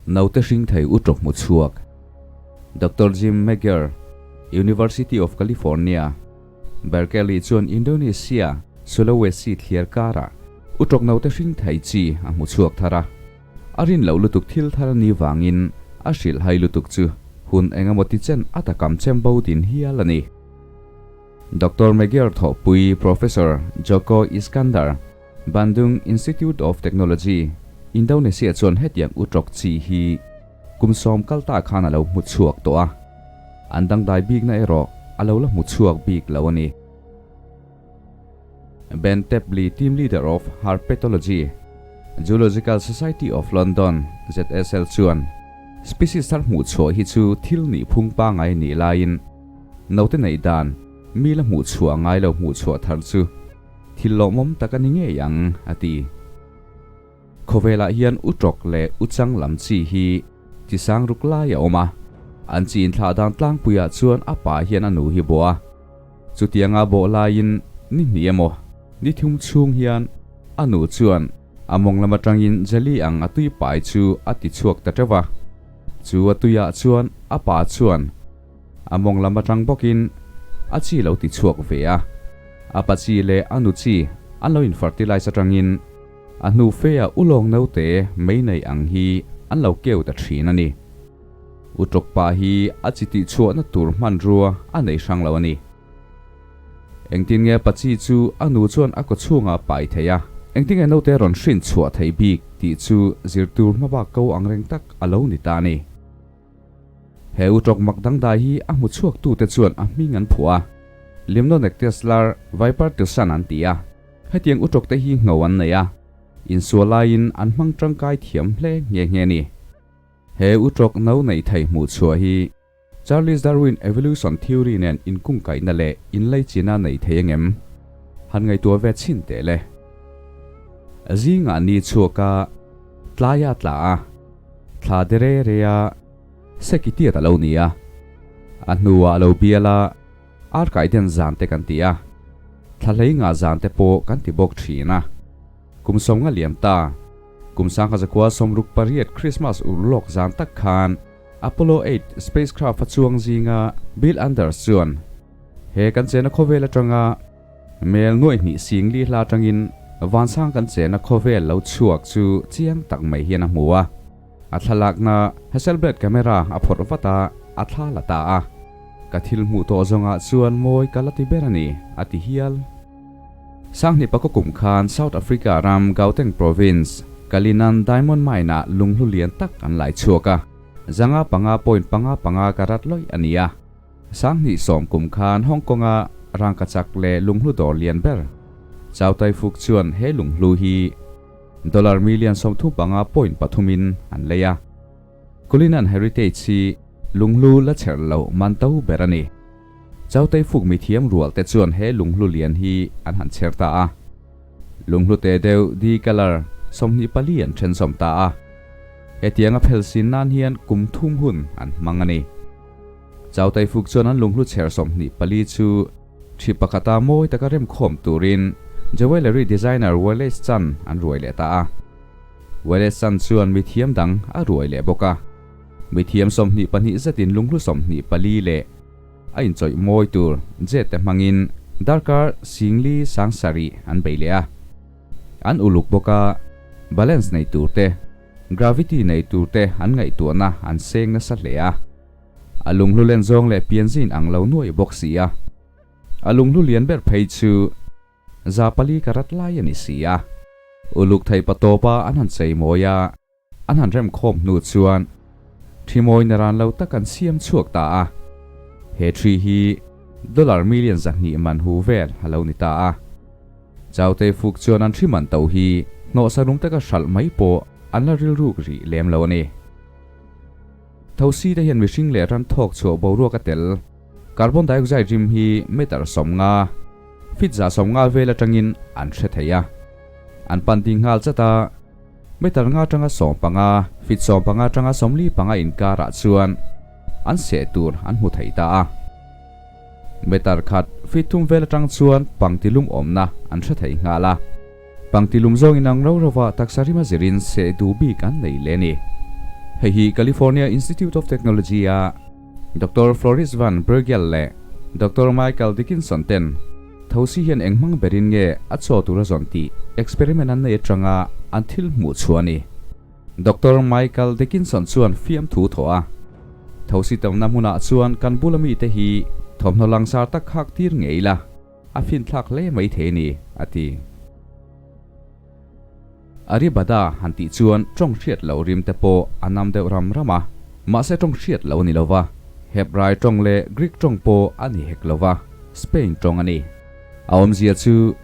Naute hring thei utrawk hmu chhuak. Doctor Jim Meagher, University of California, Berkeley chuan Indonesia, Sulawesi thliar karah utrawk naute hring thei chi a hmu chhuak thar a. A rin loh lutuk thil thar a ni vangin a hrilh hai lutuk chu hun engemaw ti chen a takam chem bo din hial a ni. Doctor Meagher thawhpui Professor Joko Iskandar, Bandung Institute of Technology, Indonesia chuan hetiang utrawk chi hi kum sawm kal ta khan a lo hmu chhuak tawh a, an dangdai bikna erawh a lo la hmu chhuak bik lo a ni. Ben Tapley, Team Leader of Herpetology, Zoological Society of London, ZSL, chuan species thar hmuh chhuah hi chu thil nih phung pangai nih laiin naute neih dan mi la hmuh chhuah ngai lo hmuh chhuah thar chu Thil lawmawm tak a ni ngei ang, a ti. Khawvelah hian u tawk leh u chang lam chi hi chi sang ruk lai a awm a. An chi inthlah dan tlangpuiah chuan a pa hian a nu hi bawh a. Chutianga bawh laiin ni hnih emaw, ni thum chhung hian a nu chuan a mawng lam atangin jelly ang a tui pai chu a ti chhuak ta teuh va. Chu a tuiah chuan a pa chuan A mawng lam atang bawkin a chi lo ti chhuak ve a, a pa chi leh a nu chi an lo in-fertilize atangin a hnu fe a ulawng naute mei nei ang hi an lo keu ta thin a ni. Utawk pa hi a chi tih chhuahna tur hmanrua a nei hrang lo a ni. Engtin nge pa chi chu a nu chuan a kawchhungah pai thei a, engtin nge naute rawn hrin chhuah thei bik tih chu zirtur hmabak ko angreng tak a lo ni ta a ni. He utawk mak dangdai hi a hmu chhuaktute chuan a hming an phuah a, Limnonectes lar vipertusan an ti a. Hetiang utawkte hi ngho an nei a, insual laiin an hmang tangkai thiam hle nghe nghe a ni. He utawk no neih thei hmuh chhuah hi Charles Darwin evolution theory nen inkungkaihna leh inleichina nei thei angem? Han ngaihtuah ve chhin teh le. Zingah ni chhuak a, tlaia tla a. Thla de re re a, seki tiat a lo ni a. A hnuah a lo bial a, arkai den zan te kan ti a. Thla hlei ngah zan te pawh kan ti bawk thin a. Kum sawmnga liam ta, kum sangha zakua sawmruk pariat Christmas ur lawk zan tak khan Apollo 8 spacecraft a chuang zinga Bill Anders chuan he kan chena khawvel atanga Mel nuaih hnih sing li hla atangin vansang kan chena khawvel lo chhuak chu chiang tak mai hian a hmu a. A thlalakna Hasselblad camera a phawrh vat a, a thla la ta a. Ka thil hmuh tawh zawngah chuan mawi ka la ti ber a ni, a ti hial. Sanghnih pakua kum khan South Africa ram Gauteng Province, Cullinan Diamond Mine-ah lunghlu lian tak an lai chhuak a, zanga panga point panga panga karat lawih a ni a. Sanghnih sawm kum khan Hong Kong-a rangkachak leh lunghlu dawr lian ber Chow Tai Fook chuan he lunghlu hi dollar million 35 point pathum in an lei a. Cullinan Heritage hi lunghlu la chher loh man to ber a ni. Chow Tai Fook mithiam rual te chuan he lunghlu lian hi an han chher ta a. Lunghlu te deuh di colour 24 an then sawm ta a. Hetianga phel sin nan hian kum thum hun an hmang a ni. Chau Taifuk chuan an lunghlu chher 24 chu thi pakhata mawi taka remkhawm turin jewellery designer Wallace Chan an ruai leh ta a. Wallace Chan chuan mithiam dang a ruai leh bawk a. Mithiam 22 zetin lunghlu 24 leh a inchawih mawi tur jet te hmangin darkar singli sang sarih an bei leh a. An uluk bawk a, balance nei tur te, gravity nei tur te an ngaihtuahna an seng nasa hle a. A lunghlu len zawng leh pianzin ang lo nuai bawk si a. A lunghlu lian ber phei chu za pali karat lai a ni si a. Uluk thei pa tawpa an han chei mawi a, an han remkhawm hnu chuan thi mawi na ran lo tak an siam chhuak ta a. He thi hi dollar million 200 man hu vel a lo ni ta a. Chau Tai Fook chuan an thi man to hi hnawhsa rum taka hralh mai pawh an la rilruk rih lem lo a ni. Thosi te hian mihring leh ran thawk chhuah boruak a tel. Carbon dioxide rim hi meter 50, feet 150 vel atangin an hre thei a. An pan ding nghal chat a, meter nga atanga 15, feet 15 atanga 45 inkarah chuan an seh tur an hmu thei ta a. Meter khat feet thum vel atang chuan pangtilum awmna an hre thei nghal a. Pangtilum zawng inang ro rova taksa rima zirin seh duh bik an nei leh a ni. Hei hi California Institute of Technology-a Doctor Floris van Bergel leh Doctor Michael Dickinson ten thosi hian eng hmang berin nge a chaw tur a zawn tih experiment an nei atanga an thil hmuh chhuah a ni. Doctor Michael Dickinson chuan fiamthu thawh a, Thosi tamna hmunah chuan kan bula mite hi thawmhnaw langsar tak khak tir ngei la, a finthlak hle mai thei a ni, a ti. Aribada han tih chuan tawng hriat loh rim te pawh a nam deuh ram ram a, mahse tawng hriat loh a ni lo va, Hebrai tawng leh Greek tawng pawh a ni hek lo va, Spain tawng a ni. A awmzia chu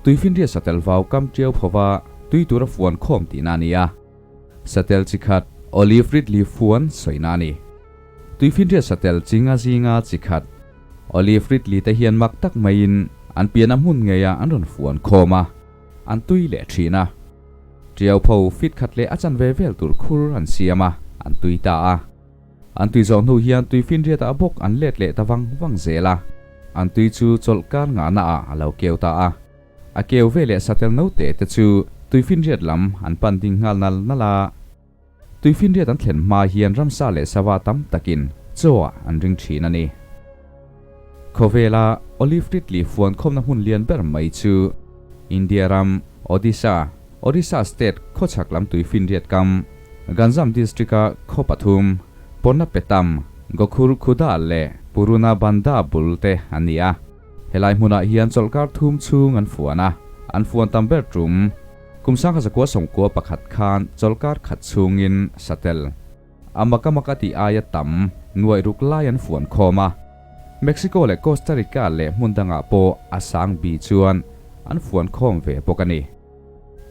Tuifinriat satel vau kam tiau phova tui tura fuan khawm tihna a ni a. Satel chi khat Olive Ridley fuan sawina a ni. Tuifinriat satel chinga zinga chi khat Olive Ridley te hian mak tak maiin an pian a hmun ngeia an rawn fuan khawm a, an tui leh thin a. Tiau pho fit khat leh a chanve vel tur khur an siam a, an tui ta a. An tui zawh hnu hian tuifinriatah bawk an let leh ta vang vang zel a, an tui chu chawlh kar ngahna ah a lo keu ta a. A keu ve leh satel note te chu tuifinriat lam an pan ding nghal nal nal a. Tuifinriat an thlen hma hian ramsa leh sava tam takin chaw ah an ring thin a ni. Khawvela Olive Ridley fuan khawmna hmun lian ber mai chu India ram Odisha, Odisha State khawchhak lam tuifinriat kam, Ganjam District-a khaw pathum, Ponnapetam, Gokhur Khuda leh Puruna Banda bul te an ni a. Helai hmunah hian chawlhkar thum chhung an fuan a, an fuan tam ber tum. Kum sangha zakua sawmkua pakhat khan chawlhkar khat chhungin satel a maka maka tih aia tam nuaih ruk lai an fuan khawm a. Mexico leh Costa Rica leh hmun dangah pawh a sang bi chuan an fuan khawm ve bawk a ni.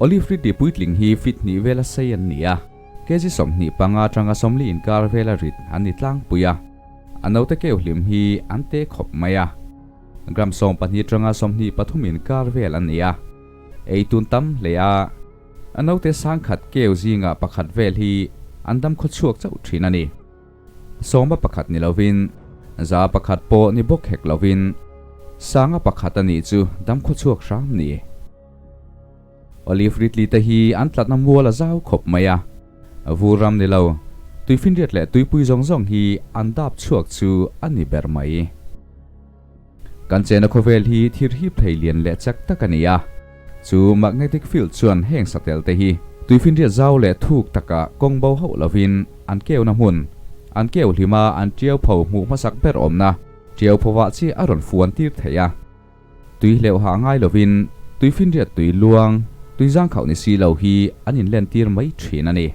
Olive Ridley puitling hi feet hnih vela sei an ni a, kg 25 atanga 40 inkar vela rit an ni tlangpui a, a naute keu hlim hi an te khawp mai a, gram 12 atanga 23 inkar vel an ni a, ei tun tam hle a, a naute sangkhat keu zingah pakhat vel hi an dam khaw chhuak chauh thin a ni. Sawma pakhat ni lovin, za pakhat pawh ni bawk hek lovin, sanga pakhat a nih chu dam khaw chhuak hram ni. Olive Ridley te hi an tlatna mual a zau khawp mai a, vur ram ni lo, tuifinriat leh tuipui zawng zawng hi an dap chhuak chu a ni ber mai. Kan chena khawvel hi thir hip thei lian leh chak tak a ni a, chu magnetic field chuan heng satel te hi tuifinriat zau leh thuk takah kawng bo hauh lovin an keuna hmun, an keu hlima an tiau pho hmuh hmasak ber awmna tiau phovah chiah a rawn fuan tir thei a. Tui hleuh hah ngai lovin tuifinriat tui luang, tui zangkhauh ni si lo hi an inlentir mai thin a ni.